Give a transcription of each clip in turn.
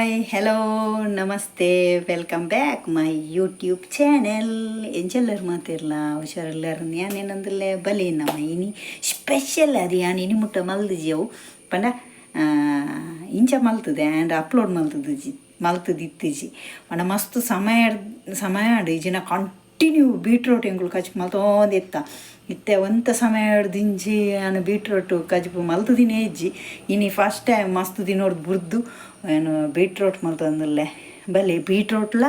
Hi, hello, namaste, welcome back my YouTube channel. ಎಂಚೆಲ್ಲರ್ ಮಾತಿರ್ಲ ಹುಷಾರೆಲ್ಲರ್? ಯಾನ್ ಏನಂದಿಲ್ಲೆ ಬಲಿ ನಮ್ಮ ಇನಿ ಸ್ಪೆಷಲ್ ಅದು ಯಾನ್ ಇನಿ ಮುಟ್ಟ ಮಲ್ದಿಜಿ. ಅವು ಪಂಡ ಇಂಚ ಮಲ್ತದೆ ಆ್ಯಂಡ್ ಅಪ್ಲೋಡ್ ಮಲ್ತದಿಜಿ, ಮಲ್ತದಿತ್ತಿಜಿ. ಪಂಡ ಮಸ್ತ್ ಸಮಯ ಸಮಯ ಆಂಡ್. ಇಜಿನ ಕಂಟಿನ್ಯೂ ಬೀಟ್ರೋಟ್ ಎಂಕುಲು ಕಜಿಪು ಮಲ್ತೊಂದು ಇತ್ತ. ಇತ್ತೆ ಒಂತ ಸಮಯ ದಿಂಜಿ ಯಾನ್ ಬೀಟ್ರೋಟ್ ಕಜಿಪು ಮಲ್ತದಿನೇ ಇಜ್ಜಿ. ಇನಿ ಫಸ್ಟ್ ಟೈಮ್ ಮಸ್ತ್ ದಿನೊಡ್ದು ಬುರ್ದು ಏನು ಬೀಟ್ರೋಟ್ ಮಲ್ತೊಂದುಲ್ಲೆ. ಬಲೆ, ಬೀಟ್ರೋಟ್ಲ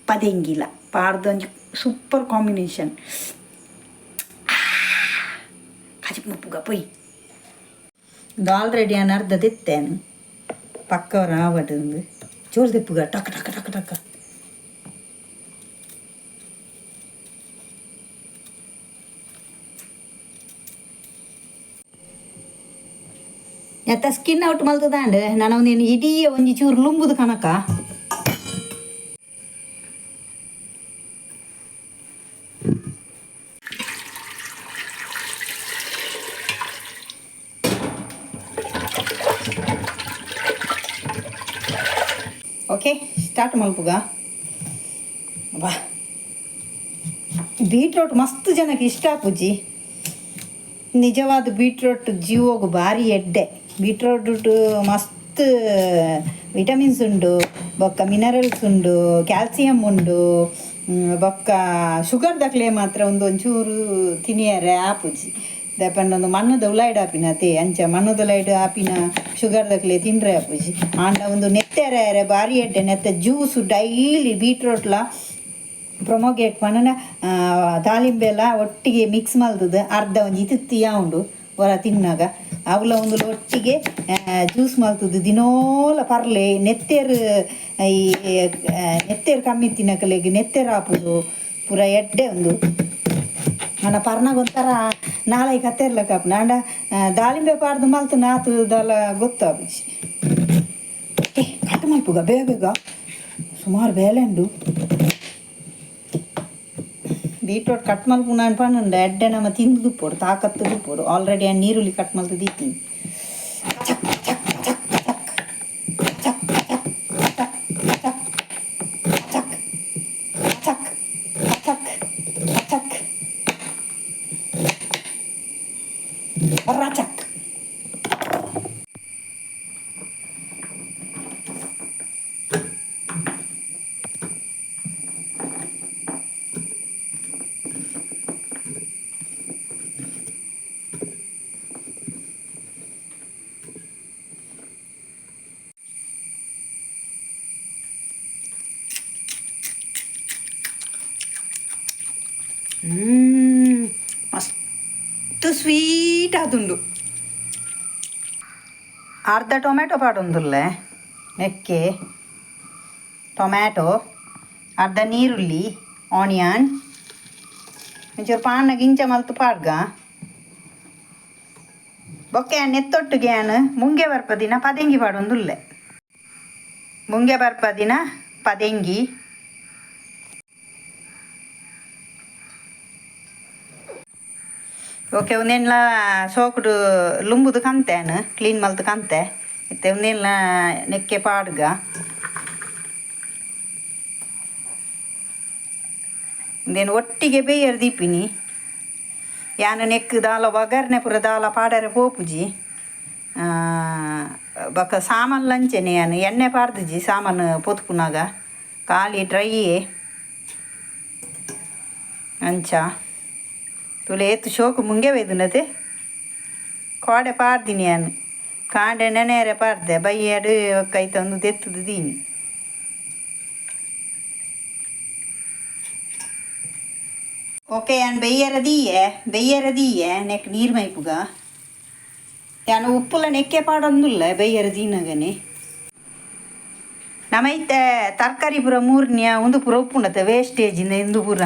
ಪದೆಂಗಿಲ ಪಾಡ್ದೊಂಜಿ ಸೂಪರ್ ಕಾಂಬಿನೇಷನ್. ಕಜಿಪು ಮಲ್ಪುಗ ಪೊಯ್. ಇದು ಆಲ್ರೆಡಿ ಯಾನ್ ಅರ್ಧ ದೆತ್ತೇನು ಪಕ್ಕವರ ಆವಡ್. ಚೋಲ್ ದೆಪ್ಪುಗ, ಟಕ್ ಟಕ್ ಟಕ್ ಟಕ್. ಎತ್ತ ಸ್ಕಿನ್ ಔಟ್ ಮಲ್ತದಾಂಡ್. ನಾನು ಒಂದೇನು ಇಡೀ ಒಂಜಿ ಚೂರು ಲುಂಬುದು ಕಣಕ. ಓಕೆ, ಸ್ಟಾರ್ಟ್ ಮಲ್ಪುಗ ಬಾ. ಬೀಟ್ರೋಟ್ ಮಸ್ತ್ ಜನಕ್ಕೆ ಇಷ್ಟ ಆಪುಜಿ. ನಿಜವಾದ ಬೀಟ್ರೋಟ್ ಜೀವೋಗು ಭಾರಿ ಎಡ್ಡೆ. ಬೀಟ್ರೋಟ್ ಮಸ್ತ್ ವಿಟಮಿನ್ಸ್ ಉಂಡು, ಬೊಕ್ಕ ಮಿನರಲ್ಸ್ ಉಂಡು, ಕ್ಯಾಲ್ಸಿಯಂ ಉಂಡು. ಬೊಕ್ಕ ಶುಗರ್ ದಕ್ಲೆ ಮಾತ್ರ ಒಂದು ಒಂಚೂರು ತಿನಿಯರೆ ಆಪುಜಿ. ದಾಯೆ ಒಂದು ಮಣ್ಣುದ ಉಲಾಯ್ಡ್ ಆಪಿನ ಅತೆ. ಅಂಚ ಮಣ್ಣುದ ಉಲಾಯ್ಡ್ ಆಪಿನ ಶುಗರ್ ದಕ್ಲೆ ತಿನ್ರೆ ಆಪುಜಿ. ಆಂಡ ಒಂದು ನೆತ್ತೆರೆ ಭಾರಿ ಎಡ್ಡೆ. ನೆತ್ತ ಜ್ಯೂಸ್ ಡೈಲಿ ಬೀಟ್ರೋಟ್ಲ ಪ್ರೊಮೊಗೇಟ್ ಪಂಡ ದಾಳಿಂಬೆಲ ಒಟ್ಟಿಗೆ ಮಿಕ್ಸ್ ಮಲ್ತದು ಅರ್ಧ ಒಂಜಿ ಇತ್ತಿತ್ತಿಯಾ ಉಂಡು ಹೊರ ತಿನ್ನಾಗ. ಅವುಲ ಒಂದು ಒಟ್ಟಿಗೆ ಜ್ಯೂಸ್ ಮಲ್ತದು ದಿನೋಲ ಪರ್ಲೆ. ನೆತ್ತೆರ್ ಈ ನೆತ್ತೆರ್ ಕಮ್ಮಿ ತಿನ್ನಕಲೆಗ್ ನೆತ್ತೆರ್ ಆಪುಂಡು. ಪೂರ ಎಡ್ಡೆ ಉಂದು. ಆಂಡ ಪರ್ನಾಗ ಒಂಥರ ನಾಳೈ ಕತ್ತೆರ್ಲಕ್ಕ ಆಪುಂಡು. ಆಂಡ ದಾಳಿಂಬೆ ಪಾಡ್ದು ಮಲ್ತು ನಾತು ದಾಲ ಗೊತ್ತಾಪುಜಿ. ಏ, ಕಟ್ ಮಲ್ಪುಗ ಬೇಗ ಬೇಗ, ಸುಮಾರು ಬೇಲೆ ಉಂಡು. ಬೀಟ್ರೋಟ್ ಕಟ್ ಮಲ್ಪುನ ಪಂಡ ಎಡ್ಡೆ ನಮ್ಮ ತಿಂದು ದುಪ್ಪೊಡು, ತಾಕತ್ತು ದುಪ್ಪೊಡು. ಆಲ್ರೆಡಿ ಆ ನೀರುಳ್ಳಿ ಕಟ್ ಮಲ್ತು ದೀತೀನಿ. ಚಕ್ ಚಕ್ ಚಕ್ ಚಕ್ ಚಕ್ ಚಕ್ ಚಕ್ ಚಕ್ ಚಕ್ ಚಕ್ ಚಕ್ ಚಕ್ ರಚಕ್. ಮಸ್ತ್ ಸ್ವೀಟ್ ಆದುಂಡು. ಅರ್ಧ ಟೊಮೆಟೊ ಪಾಡೊಂದುಲ್ಲೆ ನೆಕ್ಕೆ. ಟೊಮ್ಯಾಟೊ, ಅರ್ಧ ನೀರುಳ್ಳಿ, ಆನಿಯನ್ ಒಂಚೂರು ಪಾನ ಗಿಂಚ ಮಲ್ತು ಪಾಡ್ಗ. ಬೊಕ್ಕೆ ನೆತ್ತೊಟ್ಟಿಗೆ ಯಾನ್ ಮುಂಗೆ ಬರ್ಪದಿನ ಪದೆಂಗಿ ಪಾಡೊಂದುಲ್ಲೆ. ಮುಂಗೆ ಬರ್ಪದಿನ ಪದೆಂಗಿ. ಓಕೆ, ಉಂದೆನ್ಲ ಸೋಕುಡು ಲುಂಬುದು ಕಂತೆ, ಕ್ಲೀನ್ ಮಲ್ತು ಕಂತೆ. ಇತ್ತೆ ಉಂದೆನ್ಲ ನೆಕ್ಕೆ ಪಾಡ್ಗ. ಉಂದೆನ್ ಒಟ್ಟಿಗೆ ಬೇಯರ್ ದೀಪಿನಿ ಯಾನ್. ನೆಕ್ ದಾಲ ಒಗರ್ನೆ ಪೂರ ದಾಲ ಪಾಡರೆ ಪೋಪುಜಿ. ಬೊಕ ಸಾಮಾನ್ ಲಂಚನೆ ಯಾನ್ ಎಣ್ಣೆ ಪಾಡ್ದಿಜಿ. ಸಾಮಾನು ಪೊತ್ಪುನಾಗ ಖಾಲಿ ಡ್ರೈಯೇ. ಅಂಚ ತೂಲೆ, ಏತ್ ಶೋಕು ಮುಂಗೆ ಬೈದುಂಡತೆ. ಕೋಡೆ ಪಾಡ್ದಿನಿ ಯಾನ್, ಕಾಂಡೆ ನೆನೆಯರೆ ಪಾಡ್ದೆ. ಬಯ್ಯಡ್ ಕೈತ ಒಂದು ದೆತ್ತುದು ದೀನಿ. ಓಕೆ, ಯಾನ್ ಬೆಯ್ಯರ ದೀಯೆ, ಬೆಯ್ಯರ ದೀಯೆ. ನೆಕ್ ನೀರು ಮೈಪುಗ. ಯಾನ್ ಉಪ್ಪುಲ ನೆಕ್ಕೆ ಪಾಡೊಂದುಲ್ಲ ಬೆಯ್ಯರ ದೀನಗನೆ. ನಮ ಇತ್ತೆ ತರಕಾರಿ ಪೂರ ಮೂರ್ನಿಯ ಉಂದು ಪೂರ ಉಪ್ಪುಂಡತೆ ವೇಸ್ಟೇಜ್ ಇಂದ. ಇಂದು ಪೂರ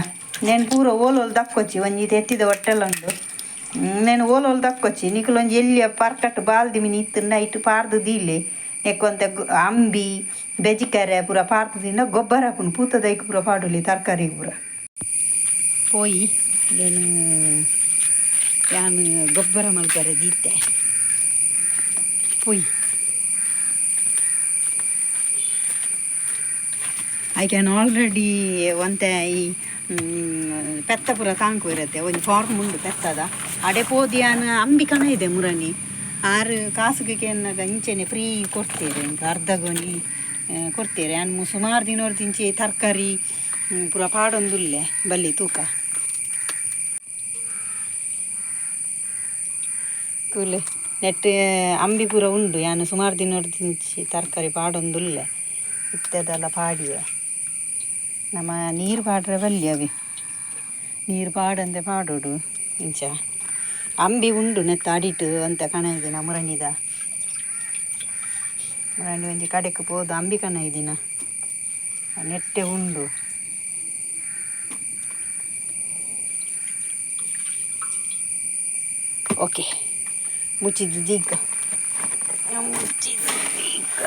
ನೇನು ಪೂರ ಓಲೋಲು ದಕ್ಕೊಚ್ಚಿ. ಒಂಜಿ ತೆತ್ತಿದ ಹೊಟ್ಟೆಲ ಉಂಡು. ನೇನು ಓಲೋಲು ದಕ್ಕೊಚ್ಚಿ. ನಿಕುಲು ಒಂಜಿ ಎಲ್ಲಿಯ ಪರ್ಕಟ್ ಬಾಲ್ದಿ ಮಿನಿ ಇತ್ತುಂಡ ಇಟ್ಟು ಪಾಡ್ದು ದೀಲೆ. ನೆಕ್ಕೊಂತೆ ಅಂಬಿ ಬೆಜಿಕರೆ ಪೂರ ಪಾಡ್ದು ದಿಂಡ ಗೊಬ್ಬರ ಹಾಪುಂಡು. ಪೂತ ದೈಕ್ ಪೂರ ಪಾಡುಲಿ, ತರಕಾರಿ ಪೂರ. ಪೋಯಿ ಏನು ಯಾನ್ ಗೊಬ್ಬರ ಮಲ್ಪರೆ ದೀತೆ ಪೋಯಿ. I can already ಒಂತೆ ಈ ಪೆತ್ತ ಪೂರ ತಾಂಕು ಇರುತ್ತೆ ಒಂಜಿ ಫಾರ್ಮ್ ಉಂಡು ಪೆತ್ತದ ಅಡೆ ಪೋದಿಯಾನ ಅಂಬಿ ಕಣ ಇದೆ ಮುರಣಿ ಆರು ಕಾಸುಗೆ ಕೇನ್ನಾಗ ಇಂಚೆನೆ ಫ್ರೀ ಕೊಡ್ತೇವೆ ಇಂಕ ಅರ್ಧ ಗೋಣಿ ಕೊಡ್ತೇವೆ ಅನ್ ಸುಮಾರು ದಿನೊರ್ದಿಂಚಿ ತರಕಾರಿ ಪೂರ ಪಾಡೊಂದುಲ್ಲೆ ಬಲ್ಲಿ ತೂಕ ತೂಲೆ ನೆಟ್ ಅಂಬಿ ಪೂರ ಉಂಡು ಯಾನ್ ಸುಮಾರು ದಿನೊರ್ದಿಂಚಿ ತರಕಾರಿ ಪಾಡೊಂದುಲ್ಲೆ ಇತ್ತದೆಲ್ಲ ಪಾಡಿಯೆ ನಮ್ಮ ನೀರು ಪಾಡ್ರೆ ಬಲ್ಲಿ ಅವಿ ನೀರು ಪಾಡಂದೆ ಪಾಡೋಡು ಇಂಚ ಅಂಬಿ ಉಂಡು ನೆತ್ತ ಅಡಿಟು ಅಂತ ಕಣ ಇದಿನ ಮುರಣಿದ ಮುರಣಿ ಒಂಜಿ ಕಡೆಕ್ ಪೋದು ಅಂಬಿ ಕಣ ಇದಿನ ನೆಟ್ಟೆ ಉಂಡು. ಓಕೆ ಮುಚ್ಚಿದ್ದು ದಿಗ್ಗ ಮುಚ್ಚಿದ್ದು ದಿಗ್ಗ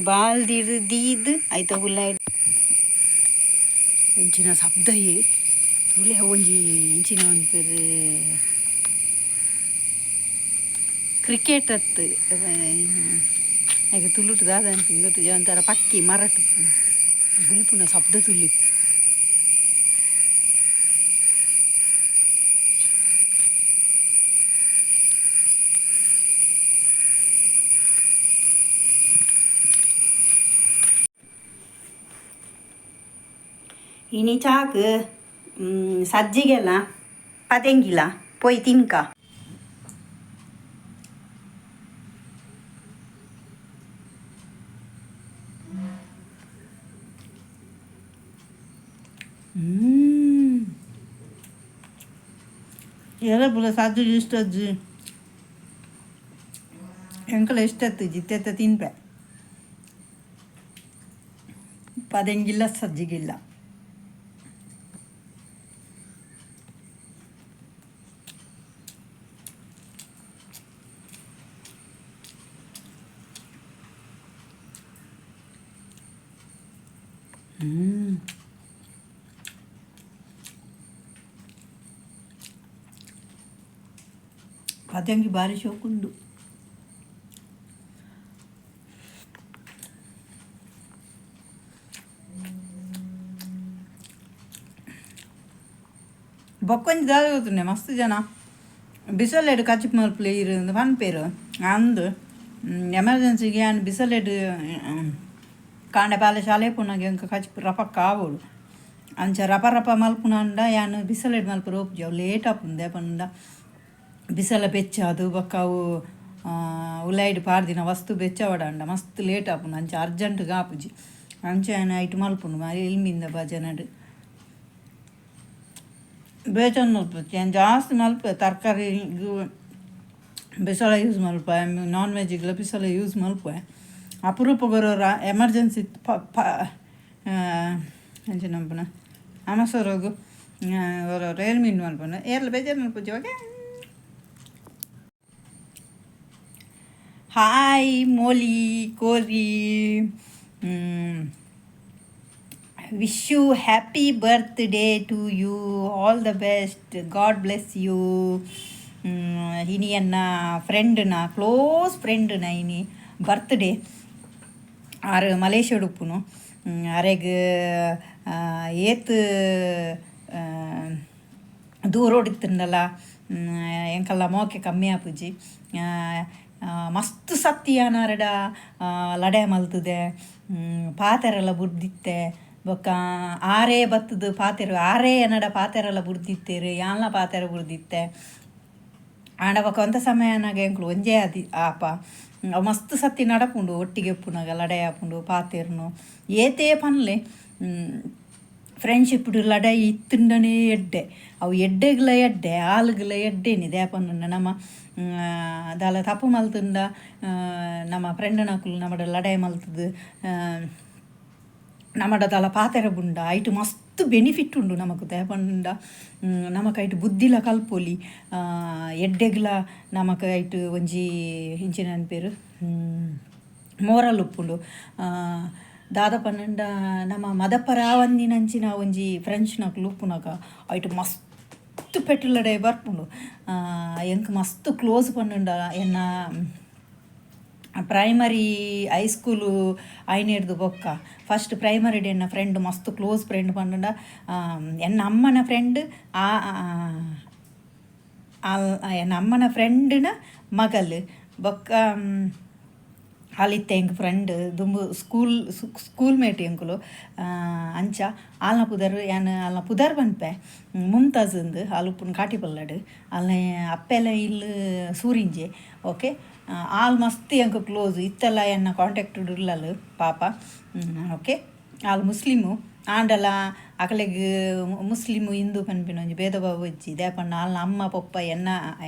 ಬಾಲ್ದಿಡು ದೀದ್ ಐತ ಉಲ್ಲ ಎಂಚಿನ ಶಬ್ದಯೇ ತೂಲೆ ಒಂಜಿ ಎಂಚಿನ ಪನ್ಪೆರ್ ಕ್ರಿಕೆಟ್ ಅತ್ತು ಐಕ್ ತುಳುಟು ದಾದ ಅನ್ಪಿನ ಗೊತ್ತುಜಿ ಒಂಥರ ಪಕ್ಕಿ ಮರಟ್ ಬುಲ್ಪುನ ಶಬ್ದ ತುಲಿ. ಇನಿ ಚಾಕ್ ಸಜ್ಜಿಗೆಲ ಪದೆಂಗಿಲ ಪೋಯ್ ತಿನ್ಕ. ಎರ ಪೂರ ಸಜ್ಜಿಗೆ ಇಷ್ಟ ಅಜ್ಜಿ? ಎಂಕಲ ಇಷ್ಟ ಜಿತ್ತೆತ್ತ ತಿನ್ಪೆ ಪದೆಂಗಿಲ್ಲ ಸಜ್ಜಿಗಿಲ್ಲ. ಪದಂಗಿ ಬಾರಿ ಶೋಕುಂಡು. ಬೊಕ್ಕೊಂಜಿ ದಾದ ಗೊತ್ತುಂಡೆ, ಮಸ್ತ್ ಜನ ಬಿಸಲೆಡ್ ಕಚಿಪ್ ಮಲ್ಪುಲೆ ಇರು ಇಂದ್ ಪನ್ಪೆರ್. ಅಂದ್ ಎಮರ್ಜೆನ್ಸಿಗೆ ಯಾನ್ ಬಿಸಲೆಡ್ ಕಾಂಡೆ ಬಾಲೆ ಶಾಲೆ ಪೋನಗ ಎಂಕ್ ಕಚಿಪ್ ರಪಕ್ಕ ಆವೊಡು. ಅಂಚ ರಪ ರಪ ಮಲ್ಪುನಾಂಡ ಯಾನ್ ಬಿಸಲೆಡ್ ಮಲ್ಪರೆ ಒಪ್ಪುಜಿ, ಅವು ಲೇಟ್ ಆಪುಂಡು. ದಾಯೆ ಪಂಡ ಬಿಸಲ ಬೆಚ್ಚಾದ್ ಬೊಕ್ಕ ಅವು ಉಲೈಡ್ ಪಾಡ್ದಿನ ವಸ್ತು ಬೆಚ್ಚವಡಂಡ ಮಸ್ತ್ ಲೇಟ್ ಆಪುಂಡು. ಅಂಚ ಅರ್ಜೆಂಟ್ಗ್ ಆಪುಜಿ. ಅಂಚ ಯಾನ್ ಐಟ್ ಮಲ್ಪುಂಡು ಬಾರಿ ಎಲ್ಮಿಂದ ಭಜನಡ್ ಬೇಜಾನ್ ಮಲ್ಪುಜಿ ಯಾನ್. ಜಾಸ್ತಿ ಮಲ್ಪೆ ತರಕಾರಿ ಬಿಸಲ ಯೂಸ್ ಮಲ್ಪೆ, ನಾನ್ ವೆಜ್ಗ್ಲ ಬಿಸಲ ಯೂಸ್ ಮಲ್ಪುವೆ. ಅಪರೂಪಗ್ ಎಮರ್ಜೆನ್ಸಿ ಪ ಪ ಎಂಚಿನ ಪನ್ಪುನ ಅಮಸರೋಗು ಒರ ರೇಲ್ ಮೀನು ಮಲ್ಪುನು. ಏರ್ಲ ಬೇಜಾರು ಮಲ್ಪುಜಿ. ಓಕೆ. ಹಾಯ್ ಮೋಲಿ ಕೋರಿ, wish you happy birthday to you, all the best, God bless you. ಇನಿ ಎನ್ನ ಫ್ರೆಂಡ್ನ ಕ್ಲೋಸ್ ಫ್ರೆಂಡ್ನ ಇನಿ ಬರ್ತ್ಡೇ. ಆರು ಮಲೇಷ್ಯಾಡ್ ಉಪ್ಪುನು. ಅರೆಗ್ ಏತ್ ದೂರೋಡಿತ್ತುಂಡಲ ಎಂಕಲ್ಲ ಮೋಕೆ ಕಮ್ಮಿ ಆಪುಜಿ. ಮಸ್ತ್ ಸತ್ತಿ ಯಾನ್ ಆರೆಡ ಲಡೆ ಮಲ್ತುದೆ, ಪಾತೆರೆಲ ಬುಡ್ದಿತ್ತೆ. ಬೊಕ್ಕ ಆರೇ ಬತ್ತುದು ಪಾತೆರು ಆರೇ ಎನ್ನಡ ಪಾತೆರೆಲ ಬುಡ್ದಿತ್ತೆರ್, ಯಾನ್ಲ ಪಾತೆರ ಬುಡ್ದಿತ್ತೆ. ಆಂಡ ಬೊಕ್ಕ ಒಂತೆ ಸಮಯ ಆನಗ ಎಂಕುಲು ಒಂಜೇ ಆದಿ ಆಪ. ಅವು ಮಸ್ತ್ ಸತ್ತಿ ನಡಪುಂಡು. ಒಟ್ಟಿಗೆ ಉಪ್ಪುನಗ ಲಡಾಯಿ ಆಪುಂಡು, ಪಾತೆರ್ನು ಏತೇ ಪನ್ಲೆ. ಫ್ರೆಂಡ್ಶಿಪ್ ಲಡಾಯಿ ಇತ್ತುಂಡನೇ ಎಡ್ಡೆ, ಅವು ಎಡ್ಡೆಗ್ಲ ಎಡ್ಡೆ ಆಲುಗ್ಲ ಎಡ್ಡೆನಿ. ದಾಯೆ ಪಂಡ ನಮ ದಾಲ ತಪ್ಪು ಮಲ್ತುಂಡ ನಮ್ಮ ಫ್ರೆಂಡ್ನಕುಲು ನಮಡ ಲಡಾಯಿ ಮಲ್ತುದು ನಮಡ ದಾಲ ಪಾತೆರ ಬುಂಡ ಐಟ್ ಮಸ್ತ್ ಬೆನಿಫಿಟ್ ಉಂಡು ನಮಕ್. ದಾಯೆ ಪಂಡ ನಮಕ್ ಐಟ್ ಬುದ್ಧಿಲ ಕಲ್ಪೊಲಿ, ಎಡ್ಡೆಗ್ಲ ನಮಕ್ ಐಟ್ ಒಂಜಿ ಇಂಚಿನ ಪನ್ಪೆರ್ ಮೋರಲ್ ಉಪ್ಪುಂಡು. ದಾದ ಪಂಡ ನಮ ಮದಪರಾವಂದಿನಂಚಿನ ಒಂಜಿ ಫ್ರೆಂಡ್ಸ್ನಕುಲು ಉಪ್ಪುನಗ ಐಟ್ ಮಸ್ತ್ ಪೆಟ್ಟ್ ಲಡಾಯಿ ಬರ್ಪುಂಡು. ಎಂಕ್ ಮಸ್ತ್ ಕ್ಲೋಸ್ ಪಂಡುಂಡ ಎನ್ನ ಪ್ರೈಮರಿ ಹೈಸ್ಕೂಲು ಐನೆಡ್ದು ಬೊಕ್ಕ ಫಸ್ಟ್ ಪ್ರೈಮರಿಡ್ ಎನ್ನ ಫ್ರೆಂಡ್ ಮಸ್ತ್ ಕ್ಲೋಸ್ ಫ್ರೆಂಡ್ ಪಂಡ ಎನ್ನ ಅಮ್ಮನ ಫ್ರೆಂಡ್, ಆ ಎನ್ನ ಅಮ್ಮನ ಫ್ರೆಂಡ್ನ ಮಗಲ್. ಬೊಕ್ಕ ಆಲಿತ್ತೆ ಎಂಕ್ ಫ್ರೆಂಡ್ ದುಂಬು ಸ್ಕೂಲ್ ಸ್ಕೂಲ್ ಮೇಟ್ ಎಂಕುಲು. ಅಂಚ ಆಲ್ನ ಪುದರ್, ಯಾನ್ ಆಲ್ನ ಪುದರ್ ಪನ್ಪೆ, ಮುಮ್ತಾಜ್ ಅಂದ್. ಆಲ್ ಉಪ್ಪುನು ಕಾಟಿಪಳ್ಳಡ್. ಆಲ್ನ ಅಪ್ಪೆಲ ಇಲ್ಲ್ ಸೂರಿಂಜೆ. ಓಕೆ, ಆಲ್ ಮಸ್ತ್ ಎಂಕ್ ಕ್ಲೋಸ್. ಇತ್ತೆಲ ಎನ್ನ ಕಾಂಟ್ಯಾಕ್ಟ್ ಉಲ್ಲಲ್ ಪಾಪ. ಓಕೆ, ಆಲ್ ಮುಸ್ಲಿಮು ಆಂಡಲ ಅಕಲೆಗ್ ಮುಸ್ಲಿಮು ಹಿಂದೂ ಪನ್ಪಿನ ಒಂಜಿ ಭೇದ ಭಾವ ಇಜ್ಜಿ. ದಾಯೆ ಆಲ್ನ ಅಮ್ಮ ಪೊಪ್ಪ ಎನ್ನ,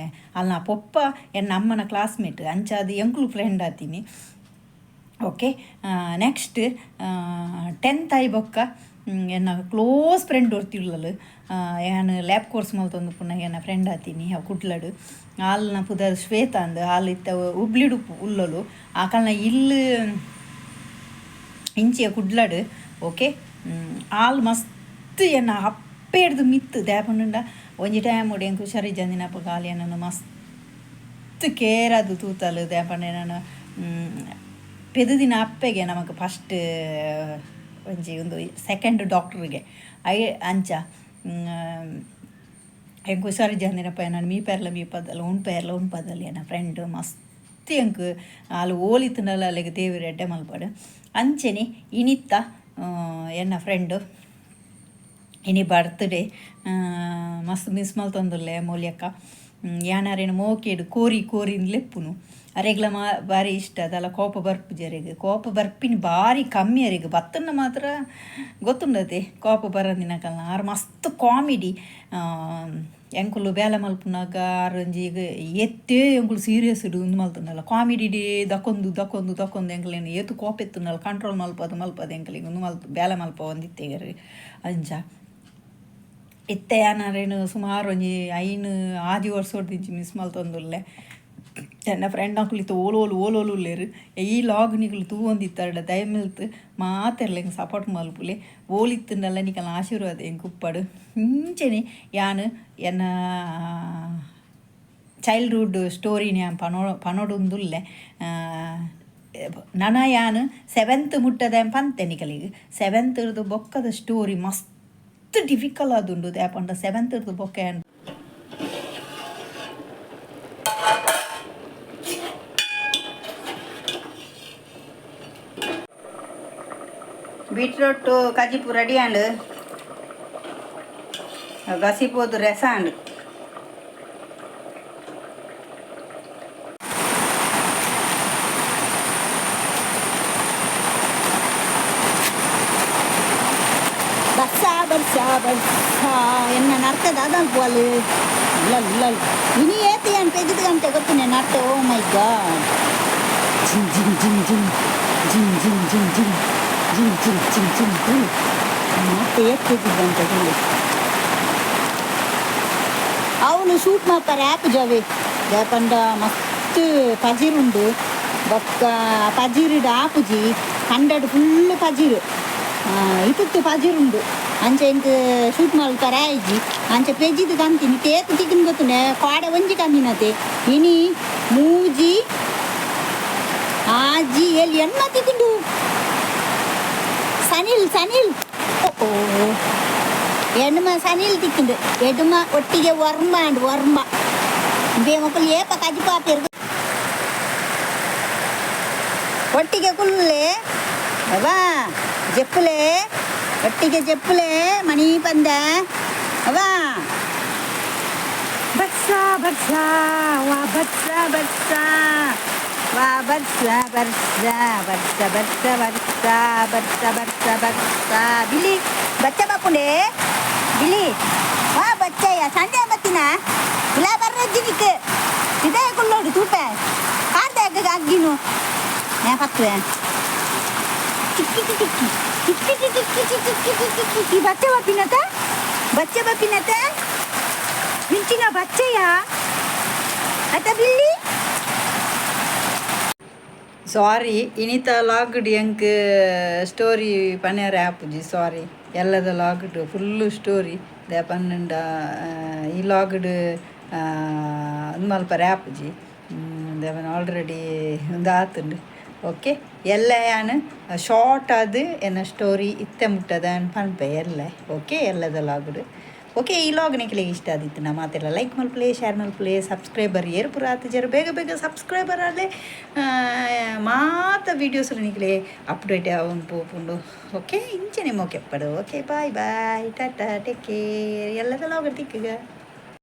ಆಲ್ನ ಪೊಪ್ಪ ಎನ್ನ ಅಮ್ಮನ ಕ್ಲಾಸ್ಮೇಟ್. ಅಂಚಾದ್ ಎಂಕುಲು ಫ್ರೆಂಡ್ ಆತೀನಿ. ಓಕೆ, ನೆಕ್ಸ್ಟ್ ಟೆಂತ್ ಆಯಿ ಬೊಕ್ಕ ಎನ್ನ ಕ್ಲೋಸ್ ಫ್ರೆಂಡ್ ಒರ್ತಿ ಉಲ್ಲಲ್. ಯಾನ್ ಲ್ಯಾಬ್ ಕೋರ್ಸ್ ಮಲ್ತೊಂದುಪ್ಪುನಗ ಎನ್ನ ಫ್ರೆಂಡ್ ಆತೀನಿ ಅವು ಕುಡ್ಲಡ್. ಆಲ್ನ ಪುದರ್ ಶ್ವೇತಾ ಅಂದ್. ಆಲ್ ಇತ್ತೆ ಹುಬ್ಳಿಡ್ ಉಲ್ಲಲು. ಆಕಲ್ನ ಇಲ್ಲ್ ಇಂಚಿಯ ಕುಡ್ಲಡ್. ಓಕೆ, ಆಲ್ ಮಸ್ತ್ ಎನ್ನ ಅಪ್ಪೆಡ್ದು ಮಿತ್ತ್. ದಾಯೆ ಪಂಡ ಒಂಜಿ ಟೈಮ್ ಎಂಕ್ ಹುಷಾರಿಜ್ಜಂದಿನಪಗ ಆಲ್ ಎನ್ನನ್ ಮಸ್ತ್ ಕೇರ್ ಆದ್ ತೂತಲ್. ದಾಯೆ ಪಂಡ ನಾನು ಪೆದುದಿನ ಅಪ್ಪೆಗೆ ನಮಕ್ ಫಸ್ಟ್ ಒಂಜಿ ಉಂದು ಸೆಕೆಂಡ್ ಡಾಕ್ಟ್ರಿಗೆ I. ಅಂಚ ಎಂಕ್ ಹುಷಾರಿಜ್ಜಂದಿನಪ್ಪ ಎನನ್ ಮೀಪೆರ್ಲ ಮೀಪದಲ್, ಉನ್ಪೆರ್ಲ ಉನ್ಪದಲ್. ಎನ್ನ ಫ್ರೆಂಡ್ ಮಸ್ತ್ ಎಂಕ್. ಆಲ್ ಓಲಿತ್ತುಂಡಲ ಅಲೆಗ್ ದೇವೆರ್ ಎಡ್ಡೆ ಮಲ್ಪಡ್. ಅಂಚೆನೆ ಇನಿತ್ತ ಎನ್ನ ಫ್ರೆಂಡು ಇನಿ ಬರ್ತ್ಡೇ. ಮಸ್ತ್ ಮಿಸ್ ಮಲ್ತೊಂದುಲ್ಲೆ ಮೌಲ್ಯಕ್ಕ. ಯಾನ್ ಅರೆನ ಮೋಕೆಡ್ ಕೋರಿ ಕೋರಿಂದ್ ಲೆಪ್ಪುನು. ಅರೆಗ್ಲ ಮಾ ಬಾರಿ ಇಷ್ಟ. ಅದೆಲ್ಲ ಕೋಪ ಬರ್ಪುಜಿ ಅರೆಗ್. ಕೋಪ ಬರ್ಪಿನಿ ಬಾರಿ ಕಮ್ಮಿ ಅರೆಗ್. ಬತ್ತುಂಡ ಮಾತ್ರ ಗೊತ್ತುಂಡತೆ ಕೋಪ ಬರಂದಿನಕಲ್ನ. ಆರ್ ಮಸ್ತ್ ಕಾಮಿಡಿ. ಎಂಕುಲು ಬೇಲೆ ಮಲ್ಪುನಗ ಆರ್ ಒಂಜಿ ಏತೇ ಎಂಕುಲು ಸೀರಿಯಸ್ ಉಂದು ಮಲ್ತುಂಡಲ ಕಾಮಿಡಿ ದಕ್ಕೊಂದು ದಕ್ಕೊಂದು ದಕ್ಕೊಂದು ಎಂಕ್ಲೆನ್ ಏತ್ ಕೋಪ ಇತ್ತುಂಡಲ ಕಂಟ್ರೋಲ್ ಮಲ್ಪದು ಮಲ್ಪದು ಎಂಕ್ಲೆಗ್ ಉಂದು ಮಲ್ತ್ ಬೇಲೆ ಮಲ್ಪವೊಂದಿತ್ತೆರ್. ಅಂಚ ಇತ್ತೆ ಯಾನ್ ಅರೆನ್ ಸುಮಾರು ಒಂಜಿ 5 6 ವರ್ಷೊಡ್ದಿಂಚಿ ಮಿಸ್ ಮಲ್ತೊಂದುಲ್ಲೆ. ಎನ್ನ ಫ್ರೆಂಡ್ ಅಕುಲು ಇತ್ತೆ ಓಲು ಓಲು ಓಲು ಓಲು ಉಲ್ಲೆರ್. ಈ ಲಾಗ್ ನಿಕುಲು ತೂವೊಂದಿತ್ತರ್ಡ ದಯಮಲ್ತ್ ಮಾತೆರ್ಲ ಎಂಕ್ ಸಪೋರ್ಟ್ ಮಲ್ಪುಲೆ. ಓಲಿತ್ತುಂಡಲ ನಿಕಲ್ನ ಆಶೀರ್ವಾದ ಎಂಕ್ ಉಪ್ಪಡ್. ಇಂಚೆನೆ ಯಾನ್ ಎನ್ನ ಚೈಲ್ಡ್ಹುಡ್ ಸ್ಟೋರಿನ್ ಯಾನ್ ಪನೊಡುಂದುಲ್ಲೆ. ನನ ಯಾನ್ ಸೆವೆಂತ್ ಮುಟ್ಟದ ಪಂತೆ ನಿಕಲೆಗ್. ಸೆವೆಂತ್ ಬೊಕ್ಕದ ಸ್ಟೋರಿ ಮಸ್ತ್ ಡಿಫಿಕಲ್ಟ್ ಆದುಂಡು. ದಾಯೆ ಪಂಡ ಸೆವೆಂತ್ ಬೊಕ್ಕ ಯಾನ್ ಬೀಟ್ರೋಟ್ ಕಜಿಪು ರೆಡಿ ಆಂಡ್. ಗಸಿಪೋದು ರಸ ಆಂಡ್. ಬರ್ಸ ಬರ್ಸ ಬರ್ಸ ಎನ್ನ ನರ್ತ ದಾದಾಲ್ ಪೋಲು ಲಲ್ ಲಲ್. ಇನಿ ಏತಿ ಯಾನ್ ಪೆಜ್ದ್ ಗಂಟೆ ಗೊತ್ತುನೆ ನರ್ತೆ. ಓ ಮೈ ಗಾಡ್. ಜಿನ್ ಜಿನ್ ಜಿನ್ ಜಿನ್ ಜಿನ್ ಜಿನ್ ಜಿನ್ ಜಿನ್ ಜಿನ್ ಜಿನ್ ಜಿನ್ ಜಿನ್ ಜಿನ್. ನರ್ತೆ ಏತ್ ಪೆಜ್ದ್ ಗಂಟೆ ಜಿನ್. ಅವನು ಶೂಟ್ ಮಲ್ಪರೆ ಆಪುಜವೆ. ದಾಯೆ ಪಂಡ ಮಸ್ತ್ ಪಜಿರ್ ಉಂಡು. ಬೊಕ್ಕ ಪಜಿರಿಡ್ ಆಪುಜಿ. ಕಂಡಡ್ ಫುಲ್ ಪಜಿರು, ಇತುತ್ತು ಪಜಿರ್ ಉಂಡು. ಅಂಚ ಎಂಕ್ ಶೂಟ್ ಮಲ್ಪರೆ ಆಯ್ಜಿ. ಅಂಚ ಪೆಜಿದ್ ಕಂತೀನಿ. ತೇತ್ ತಿಕ್ಕನ್ ಗೊತ್ತುಂಡೆ ಕಾಡೆ ಒಂಜಿ ಕಂದಿನತೆ. ಇನಿ 3 6 7 ಎಣ್ಮ ತಿಕ್ಕುಂಡು. ಸನಿಲ್ ಸನಿಲ್ ಓ ಎಣ್ಮ ಸನಿಲ್ ತಿಕ್ಕುಂಡು. ಎಡ್ಮ ಒಟ್ಟಿಗೆ ವರ್ಮ ಅಂಡ್ ವರ್ಮ ಬೇ ಮೊಕುಲು ಏಪ ಕಜಿಪಾಪೆರ್. ಒಟ್ಟಿಗೆ ಕುಲ್ಲೆ ಅವಾ ಜೆಪ್ಪುಲೆ. ಒಟ್ಟಿಗೆ ಜೆಪ್ಪುಲೆ ಮಣಿ ಪಂದ ಅವಾ. ಬರ್ಸ ಬರ್ಸ ವಾ ಬರ್ಸ ಬರ್ಸ ವಾ ಬರ್ಸ ಬರ್ಸ ಬರ್ಸ ಬರ್ಸ ಬರ್ಸ ಬರ್ಸ ಬರ್ಸ ಬರ್ಸ. ಬಿಲಿ ಬಚ್ಚ ಬಾಪುಂಡೆ ಬಿಲಿ ವಾ ಬಚ್ಚಯ್ಯ. ಸಂಜೆ ಬತ್ತಿನ ಇಲ್ಲ ಬರ್ರಜ್ಜಿನಿಕ್ ಇದೇ ಕುಲ್ಲೋಡು ತೂಪೆ ಕಾರ್ದ ಅಗ್ಗಿನು ನೇ ಪತ್ತುವೆ. ಟಿಕ್ಕಿ ಟಿಕ್ಕಿ ಟಿಕ್ಕಿ ಟಿಕ್ಕಿ ಟಿಕ್ಕಿ ಟಿಕ್ಕಿ ಟಿಕ್ಕಿ. ಬಚ್ಚ ಬಪ್ಪಿನತ ಬಚ್ಚ ಬಪ್ಪಿನತ ಮಿಂಚಿನ ಬಚ್ಚಯ್ಯ ಅತ್ತ ಬಿಲ್ಲಿ. ಸಾರಿ, ಇನಿತ ಲಾಗ್ಡ್ ಎಂಕ್ ಸ್ಟೋರಿ ಪನ್ಯರೆ ಆಪುಜಿ. ಸಾರಿ. ಎಲ್ಲದ ಲಾಗ್ಡ್ ಫುಲ್ಲು ಸ್ಟೋರಿ. ದಾಯೆ ಪಂಡ ಈ ಲಾಗ್ಡ್ ಉಂದು ಮಲ್ಪರೆ ಆಪುಜಿ. ಅವನು ಆಲ್ರೆಡಿ ಒಂದು ಆತುಂಡು. ಓಕೆ, ಎಲ್ಲ ಯಾನ್ ಶಾರ್ಟ್ ಆದ್ ಎನ್ನ ಸ್ಟೋರಿ ಇತ್ತೆ ಮುಟ್ಟದ ಪನ್ಪೆ ಎಲ್ಲ. ಓಕೆ, ಎಲ್ಲದ ಲಾಗ್ಡ್. ಓಕೆ, ಈ ಲಾಗ್ ನಿಕ್ಲೆಗ್ ಇಷ್ಟ ಆದಿತ್ತು ನಾ ಮಾತೆಲ್ಲ ಲೈಕ್ ಮಲ್ಪುಲೆ, ಶೇರ್ ಮಲ್ಪುಲೆ. ಸಬ್ಸ್ಕ್ರೈಬರ್ ಏರ್ ಪೂರ ಆತಿಜರ್, ಬೇಗ ಬೇಗ ಸಬ್ಸ್ಕ್ರೈಬರ್ ಆಲೆ. ಮಾತ ವೀಡಿಯೋಸ್ ನಿಕ್ಲೆ ಅಪ್ಡೇಟ್ ಆವೊಂದು ಪೋಪುಂಡು. ಓಕೆ, ಇಂಚನೆ ಮೋಕೆ ಎಪ್ಪಡು. Okay, bye bye, tata, take care. ಎಲ್ಲದ ಲಾಗ್ ತಿಕ್ಕುಗ.